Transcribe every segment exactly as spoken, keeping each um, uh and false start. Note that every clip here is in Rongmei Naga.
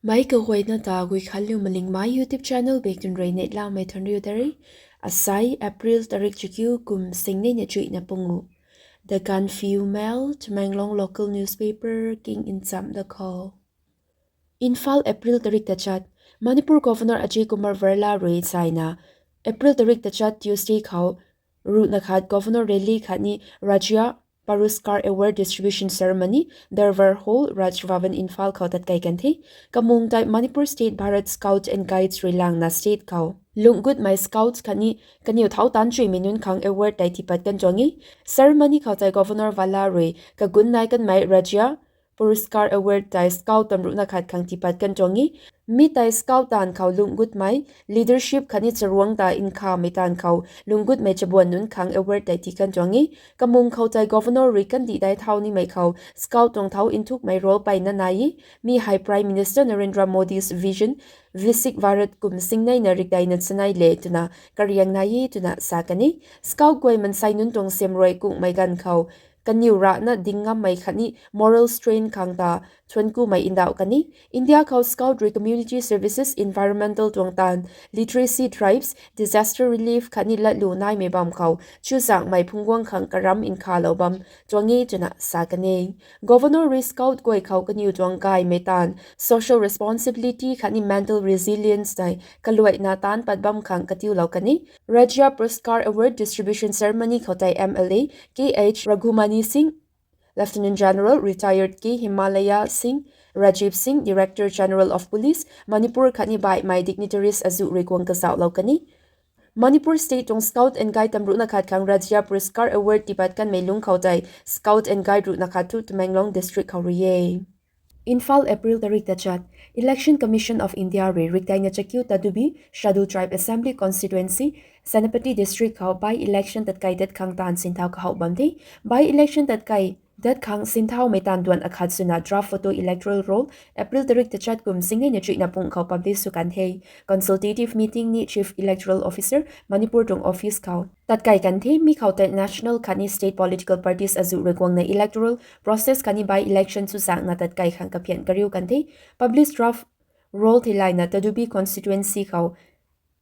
Meic kaguayna ta Guikhanliu Malingmei YouTube channel bak tun rui neihlamei thuanriu ta re. Asai April tarik chakiu kum singnei na chuihna pungu. The Gaanphiu Mail, Tamenglong local newspaper king nchamh da khou. Imphal, April tarik tachat. Manipur Governor Ajay Kumar Bhalla rui saina, April tarik tachat Tuesday khou ruhna khat Governor Rally khatni Rajya Puraskar Award Distribution Ceremony, Durbar Hall, Raj Bhavan, Imphal khou tatkai kan the. Kamung tei Manipur State Bharat Scouts and Guides rui langna state khou lungh gutmei Scouts khatni kaniw thau taanv chuimei nunc khang award tei tiipat kan tuang e. Ceremony khou tei Governor Bhalla rui kagunc nai kanmei Rajya Puraskar Award tei Scout tamruhna khat khang tiipat kan tuang e. Mi tei Scout taanv khou lungh gutmei, leadership khatni charuangc ta nkhamei taanv khou lungh gutmei chabuan nunc khang award tei tii kan tuang e. Kamung khou tei Governor rui kandih dai thau nimei khou Scout tuang thau nthukmei role peyna nai e. Mi hei Prime Minister Narendra Modi's vision, Viksit Bharat kum singneina rikdeina chanei le twna kariang nai e twna sa kan e. Scout guay mansei nunc tuang siamruai kunghmei ganv khou kaniw rana ding ngammei khatni moral strength khang ta thuanckumei ndauh kan e. India khou Scout rui community services, environmental tuang taanv, literacy drives, disaster relief khatni latlu naimei bam khou chuzaenghmei phungcguang khang karam nkhalou bam tuang e twna sa kan e. Governor rui Scout guay khou kaniw tuang gaymei taanv, social responsibility khatni mental resilience tei kaluaina taanc pat bam khang katiulou kan e. Rajya Puraskar Award Distribution Ceremony khou tei M L A K H Raghumani Singh, Lieutenant General, Retired K Himalaya Singh, Rajiv Singh, Director General of Police, Manipur khatni baihmei dignitaries azuh rui guang kazauhlou kan e. Manipur State tuang Scout and Guide tamruhna khat khang Rajya Puraskar Award tiipat kanmei lungc khou tei Scout and Guide ruhna khat thu Tamenglong District khou rui e. Imphal, April tarik tachat. Election Commission of India rui rikdeina chakiu Tadubi Scheduled Tribe Assembly Constituency, Senapati District khou by-election tatkai dat khang taanv sinthau kahouh bam the. By-election tatkai dat khang sinthaumei taanv duan akhat swna draft photo electoral roll April tarik tachat kum singneina chuihna pung khou publish sw kan the. Consultative meeting ni Chief Electoral Officer, Manipur tuang office khou tatkai kan the. Mi khou tei national khatni state political parties azuh rui guangna electoral process khatni by-election chuzaenghna tatkai khang kaphian kariu kan the. Publish draft roll theilayna Tadubi constituency khou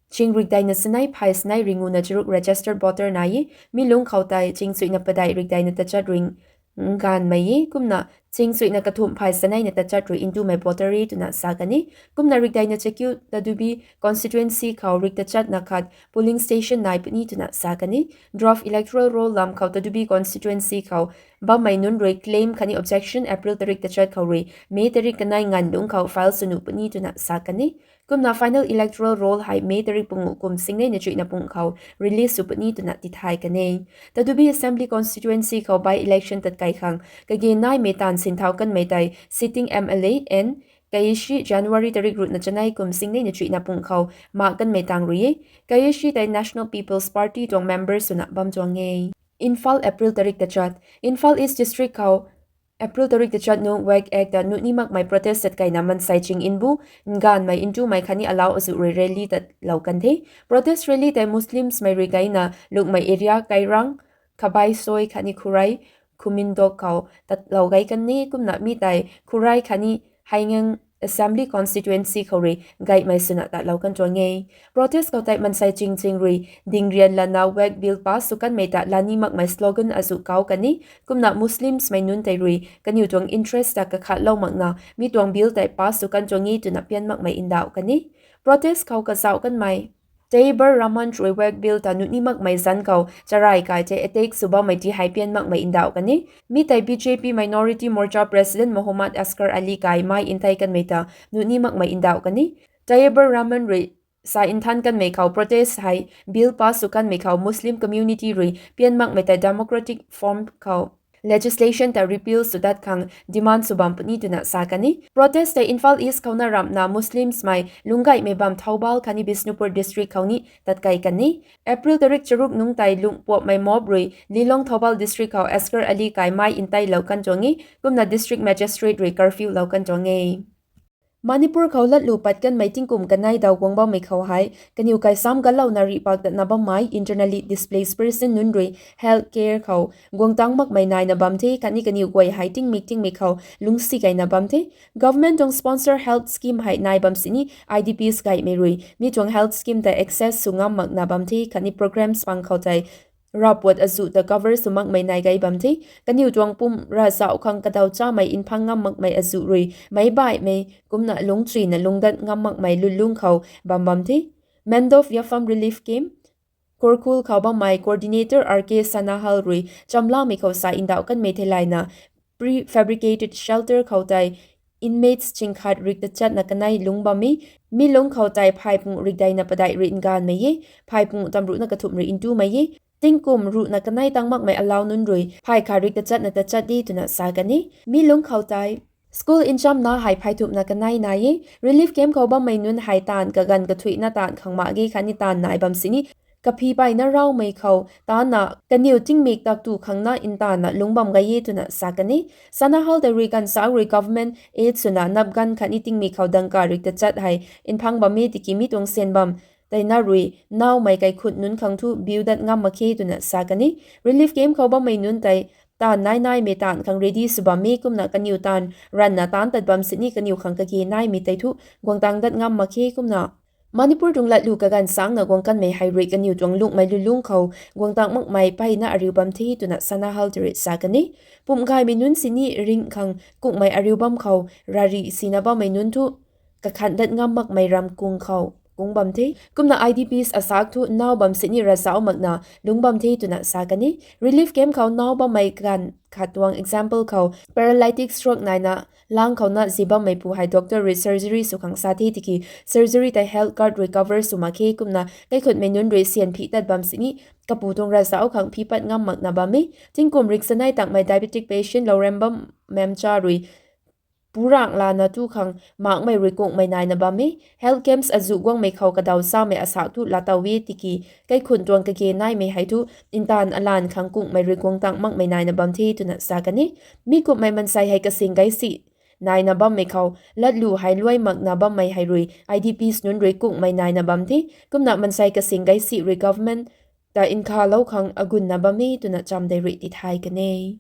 ching rikdeina chanei phay chanei ringuna charuk registered voter nai e. Mi lungc khou tei ching chuihna padeih rikdeina tachat rui nganvmei e, kumna ching chuihna kathumh phay chaneina tachat rui ntumei voter e twna sa kan e. Kumna rikdeina chakiu Tadubi constituency khou rik tachatna khat polling station nai puni twna sa kan e. Draft electoral roll lam khou Tadubi constituency khou bammei nunc rui claim khatni objection April tarik tachat khou rui May tarik kanei nganv lungc khou file sw nuh puni twna sa kan e. Kumna final electoral roll hei May tarik pungu kum singneina chuihna pung khou release sw puni twna tithay kan e. Tadubi Assembly Constituency khou by-election tatkai khang kage naimei taanv sinthau kanmei tei sitting M L A N Kaishi January tarik ruhna chanei kum singneina chuihna pung khou mak kanmei tang rui e. Kaishi tei National People's Party tuang member swna bam tuang e. Imphal, April tarik tachat. Imphal East District khou April tarik tachat nung Waqf Act ta nuh ni makmei protest tatkaina mansei ching nbu, nganvmei ntumei khatni alau azuh rui rally tatlou kan the. Protest rally tei Muslims mei rui kaina lungmei area Kairang, Khabaisoi khatni Khurai, Khumindok khou tatlou gay kan e. Kumna mi tei Khurai khatni Haigang Assembly Constituency khou rui gaymei swna tatlou kan tuang e. Protest khou tei mansei ching ching rui dingrian lana Waqf Bill pass sw kanmei ta lani makmei slogan azuh kau kan e. Kumna Muslims mei nunc tei rui kaniw tuang interest ta kakhatlou makna mi tuang bill tei pass sw kan tuang e twna pian makmei ndauh kan e. Protest khou kazauh kanmei Taibur Rahman rui Waqf Bill ta nuh ni makmei zanc khou charai kai tei attack sw bammei ti hei pian makmei ndauh kan e. Mi tei B J P Minority Morcha President Mohammad Asghar Ali kai mai ntei kanmei ta nuh ni makmei ndauh kan e. Taibur Rahman rui sa nthan kanmei khou protest hei bill pass sw kanmei khou Muslim community rui pian makmei tei democratic form khou legislation ta repeal sw dat khang demand sw bam puni twna sa kan e. Protest tei Imphal East khouna ramhna Muslims mei lungc gaymei bam Thoubal khatni Bishnupur District khou ni tatkai kan e. April tarik charuk nung tei lungh puapmei mob rui Lilong Thoubal District khou Asghar Ali kai mai nteilou kan tuang e, kumna District Magistrate rui curfew lou kan tuang e. Manipur khou latlu pat kanmei tingkum kanei daw guang bammei khou hei, kaniw kaisam galouna rihpak tatna bammei internally displaced person nunc rui health care khou guang tang makmei naina bam the, khatni kaniw guay hei tingmik tingmik khou lungcsi gayna bam the. Government tuang sponsor health scheme hei nai bam sini I D Ps gaymei rui mi tuang health scheme ta access sw ngam makna bam the, khatni programs pang khou tei ravpuat azuh ta cover sw makmei nai gay bam the. Kaniw tuang pum ravzauh khang kadaw chamei nphang ngam makmei azuh rui meic baihmei kumna lungcchuina lungdat ngam makmei lulung khou bam bam the. Mandop Yapham Relief Camp, Kurkul khou bammei coordinator R K Sanahal rui chamlamei khou sa ndauh kanmei theilayna prefabricated shelter khou tei inmates chingkhat rik tachatna kanei lungc bam e. Mi lungc khou tei phaypung rikdeina padeih rui nganvmei e. Phaypung tamruhna kathumh rui ntumei e. Tingkum ruhna kanei tang makmei alau nunc rui phay khat rik tachatna tachat de twna sa kan e. Mi lungc khou tei school nchamna hei phaythumhna kanei nai e. Relief camp khou bammei nunc hei taanv kaganv kathuihna taanv khang mak ge khatni taanv nai bam sini kaphi peyna raumei khou taanna kaniw tingmik taktu khangna ntaanna lungc bam gay e twna sa kan e. Sanahal tei rui ganv sak rui government aid swna napganv khatni tingmik khou dangka rik tachat hei nphang bam e tiki mi tuang syan bam teina rui naumei kaikhut nunc khang thu biu dat ngam mak khe twna sa kan e. Relief camp khou bammei nunc tei taanv nai naimei taanv khang ready sw bam e kumna kaniw taanv ranvna taanc tat bam sini kaniw khang kage naimei tei thu guang tang dat ngam mak khe kumna Manipur tuang latlu kaganv sangna guang kanmei hei rui kaniw tuang lungmei lulung khou guang tang makmei peyna ariu bam the twna Sanahal tei rui sa kan e. Pumh gaymei nunc sini ring khang kungmei ariu bam khou rari sina bammei nunc thu kakhan dat ngam makmei ram kung khou kung bam the. Kumna I D Ps asak thu nau bam sini ravzauh makna lungc bam the twna sa kan e. Relief camp khou nau bammei ganv khat tuang example khou paralytic stroke naina lang khouna zi bammeipu hei doctor rui surgery sw khang sa the tiki surgery tei health card rui cover sw mak khe kumna kaikhutmei nunc rui syan phi tat bam sini kapu tuang ravzauh khang phi pat ngam makna bam e. Tingkum rik chanei tangmei diabetic patient Lourembam Memcha rui purang lana tu khang makmei rui kungmei naina bam e. Health camps azuh guangmei khou kadaw chamei asak thu laatow e tiki kaikhun tuang kage naimei hei thu ntaanv alan khang kungmei rui guang tang makmei naina bam the twna sa kan e. Mi kumhmei mansei hei kasing gaisi naina bammei khou latlu hei luai makna bammei hei rui I D Ps nunc rui kungmei naina bam the. Kumna mansei kasing gaisi rui government ta nkhalou khang agunna bam e twna chamdei rui tithay kan e.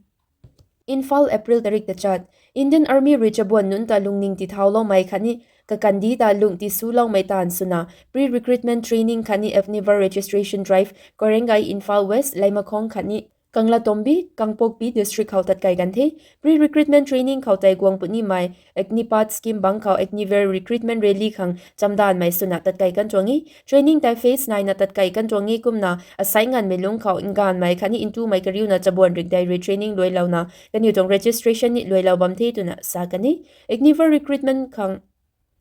Imphal, April tarik tachat. Indian Army rui chabuan nunc ta lungning tithauloumei khatni kakandi ta lung tisuloumei taanv swna pre-recruitment training khatni Agniveer registration drive Koirengei, Imphal West, Leimakhong khatni Kanglatombi, Kangpokpi district khou tatkei kan the. Pre-recruitment training khou tei guang punimei Agnipath scheme bang khou Agniveer recruitment rally khang chamdanmei swna tatkei kan tuang e. Training tei phase naina tatkei kan tuang e kumna asai nganvmei lungc khou nganvmei khatni ntumei kariuna chabuan rik dei rui training luailouna kaniw tuang registration ni luailou bam the twna sa kan e. Agniveer recruitment khang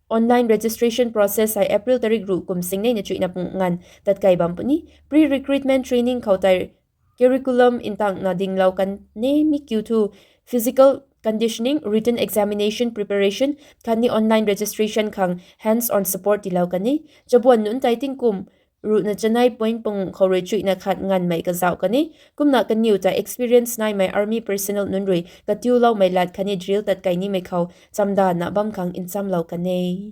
online registration process hei April tarik ruh kum singneina chuihna pung nganv tatkei bam puni. Pre-recruitment training khou tei curriculum ntangna dinglou kan e. Mi kiu thu physical conditioning, written examination preparation khatni online registration khang hands-on support tiilou kan e. Chabuan nunc tei tingkum ruhna chanei point panguh khou rui chuihna khat nganvmei kazauh kan e. Kumna kaniw ta experience naimei army personnel nunc rui katiuloumei lat khatni drill tatkei nimei khou chamdanna bam khang nchamlou kan e.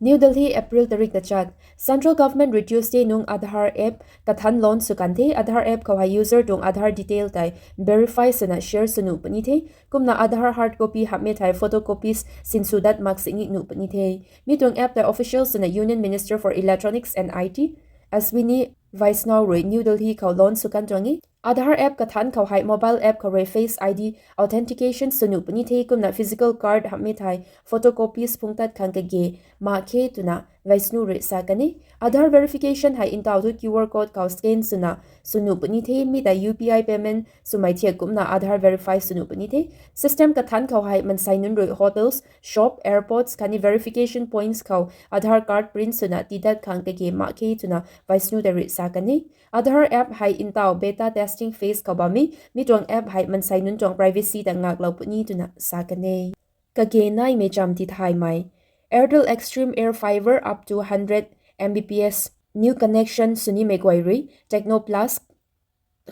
New Delhi, April tarik tachat. Central Government rui Tuesday nung Aadhaar app kathanc launch sw kan the. Aadhaar app khou hei user tuang Aadhaar detail tei verify swna share sw nuh puni the. Kumna Aadhaar hard copy hamhmei thei photocopies sinsw dat mak sini nuh puni the. Mi tuang app tei official swna Union Minister for Electronics and I T, Ashwini Vaishnaw rui New Delhi khou launch sw kan tuang e. Aadhaar app kathanc khou hei mobile app khou rui Face I D authentication sw nuh puni the kumna physical card hamhmei thei photocopies phungc tat khang kage mak khe twna Vaishnaw rui sa kan e. Aadhaar verification hei ntaw thu Q R code khou scan swna sw nuh puni the. Mi tei U P I payment swmei thiak kumna Aadhaar verify sw nuh puni the. System kathanc khou hei mansei nunc rui hotels, shop, airports khatni verification points khou Aadhaar card print swna tiidat khang kage mak khe twna Vaishnaw tei rui sa kan e. Aadhaar app hei ntaw beta testing phase khou bam e. Mi tuang app hei mansei nunc tuang privacy ta ngaklou puni twna sa kan e. Kage naimei cham tithaymei. Airtel Xstream Air Fiber up to hundred M B P S new connection sw nimei guay rui Techno Plus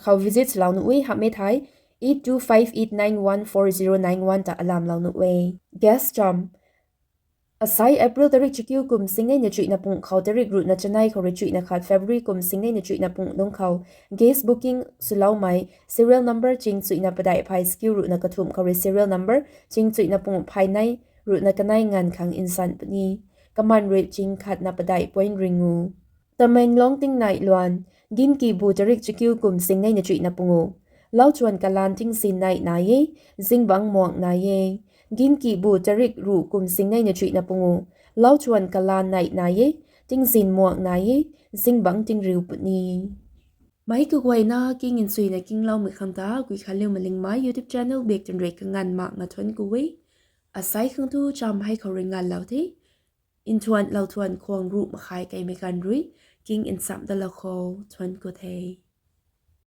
khou visit swlou nuh e. Hamhmei thei eight two five eight nine one four zero nine one ta alamlou nuh e. Gas cham. Asai April tarik chakiu kum singnei na chuihna pung khou tarik ruhna chanei khou rui chuihna khat February kum singnei na chuihna pung lungc khou gas booking swloumei serial number ching chuihna padeih phay chakiu ruhna kathumh khou rui serial number ching chuihna pung phay nei ruhna kanei nganv khang nsan puni. Kaman rui ching khatna padeih point ringu. Tamenglong tingnei luan, Ginki bu tarik chakiu kum singnei na chuihna pungu. Lauchuan kalan tingzin nei nai e, zingbangc muang nai e. Ginki bu tarik ruh kum singnei na chuihna pungu. Lauchuan kalan nei nai e, tingzin muang nai e, zingbangc tingriu puni. Meic kaguayna king nchuina kingloumei khang ta Guikhanliu Malingmei YouTube channel bak twn rui kanganv mak nga thuanc ku e. Asai khang tu cham hei khou rui nganvlou the. Nthuanlou thuan khwang ruh makhai keimei ganv rui king nchamh dalou khou thuanc ku the.